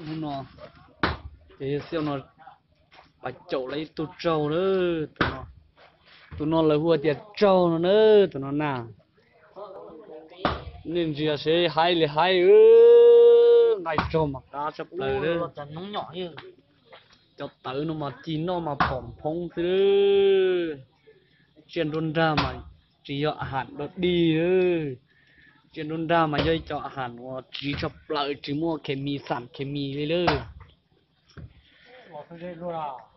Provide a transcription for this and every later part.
Hnub no ces yawg Xiab no pas caum lawv ib tug tsaug na. Tus no lawv hu tias tsaug no na, tus no na. Nej ntsia seb haib li haib, nqaij tsaug mas qab tshaj plaws. Cov tawv no mas ci noj mas phom phoob xwb. Tsiaj nruab nrag mas tsis yog a ham dog dig. Tsiaj nruab nrag mas yog ib co a ham uas tsiv tshaj plaws, tsis muaj khes mis xam khes mis li lawm.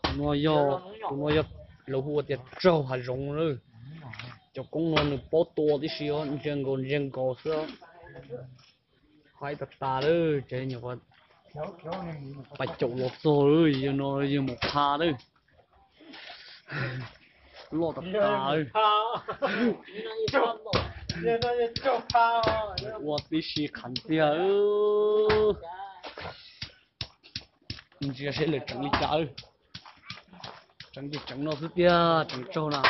Tus no yog, tus no yog lawv hu ua tias tsaug hav zoov lawm. Cov koob no nws paub tua tib si, ntsia nkaus ntsia nkaus xwb. Haib tas tas lawm ces nyuam qhuav pas caum los txog lawm, yog no yog mus pha lawm. Loj tas tas. Ua tib si qhav tiag. Ntsia seb lawv tseev li cas. Tseev ces tseev no xwb tiag, tseev tsaug na.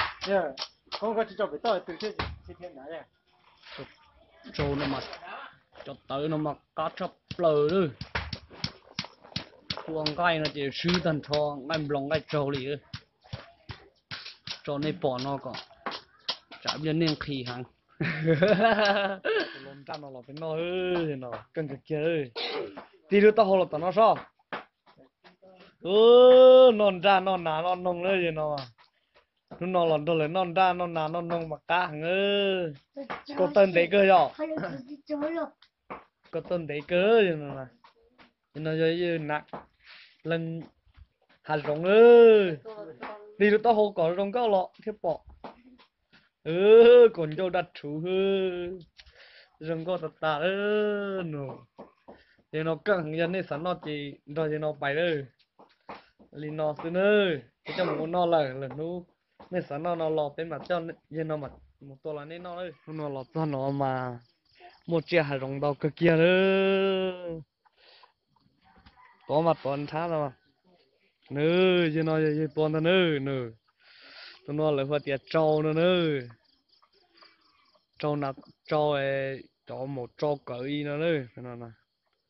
Tsaug no mas, cov tawv no mas qab tshaj plaws lawm. Tua nqaij no ces swb tag nrho, nqaij nploos nqaij tsaug li. Tso nej pom no kom tsam ib pliag nej nqhis heev. Los nraj no los peb noj, no keej kawg kiag. Tig lub taub hau los tom no sob. Noj nraj noj nas noj noog lawm yawg no. Hnub no los nrog lawv noj nraj noj nas noj noog mas qab heev. Kaus taw ntev kawg yom. Kaus taw ntev kawg. No yog na, leej hav zoov. Tig lub taub hau kom zoo nkauj los thiaj pom. Kaus ncauj daj rhuv, zoo nkauj tas tas. No, yawg no keej heev, yog nej xav noj ces nrog yawg no pais lawm. Li no xwb na, peb coj mus ua noj lawm, lwm hnub nej xav noj no los peb mam coj yawg no mus tua los nej noj. Hnub no los txog no mas muaj tsiaj hav zoov ntau kawg kiag lawm. Tuav mas tuav nrhab no. Nws, yawg no yog yawg tua ntag na. Nws, tus no lawv hu tias tsau no na. Tsau na, tsau, cov maum tsau kawv li no na.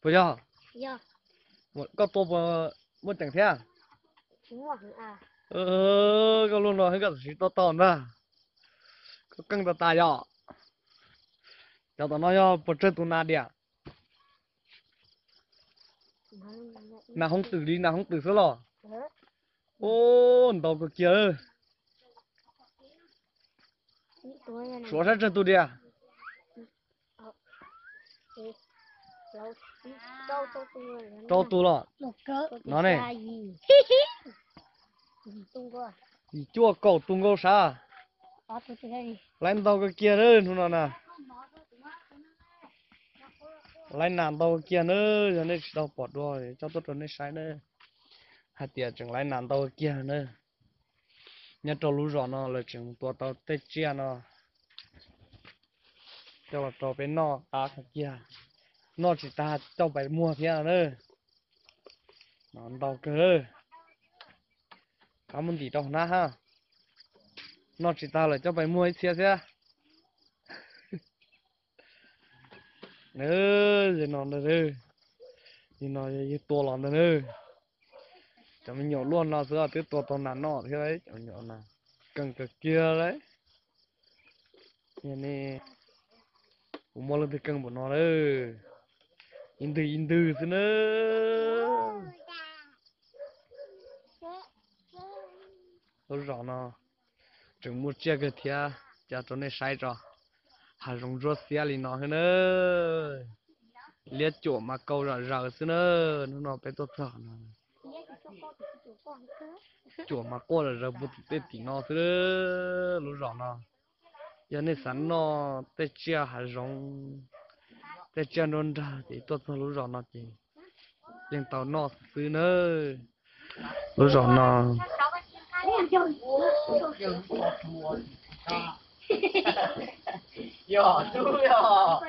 Puas yog? Koj tua puas muaj ceem thiab? Koj lub no koj tam sim tua tau ntag. Koj keej tas tas yom. Cov tom no yog puas tsawg tus nas diam? Nas hoob twm li nas hoob twm xwb los? Ub, ntau kawg kiag. Suav saib tsawg tus diam? Rau tus los? No ne. Yim cuaj kaum tus nkaus sav. Laiv ntau kawg kiag hnub no na. Laiv nas ntau kawg kiag na, yog nej tsis tau pom dua coj tuaj rau nej saib na. Hais tias tseem laiv nas ntau kawg kiag na. Nyob rau lub zos no lawv tseem tua tau tej tsiaj no coj los rau peb noj qab kawg kiag. Noj tsis tas coj pais muag thiab na. No ntau kawg. Rov mus ntim rau hauv hnab ha. Noj tsis tas lawm coj pais muag ib txhia thiab. Yawg no ntag, yawg no yawg tua los ntag na. Cov me nyuam luaj no xwb twb tua tau nas noj thiab, cov me nyuam no keej kawg kiag lauj. Kuv muaj leej twg keej npaum no lawm, ib ntwg ib ntwg xwb na. Lub zos no tseem muaj tsiaj kawg thiab, coj rau nej saib tso. Hav zoov ntsuab xiab li no xwb na. Liab cuam mas kaus zom zaws xwb na. Hnub no peb tuaj txog no, cuam mas quaj zom zaws puag tim tej tim no xwb. Lub zos no yog nej xav noj tej tsiaj hav zoov, tej tsiaj nruab nrag ces tuaj txog lub zos no ces yeej tau noj xwb nawb. Lub zos no, yog tub yog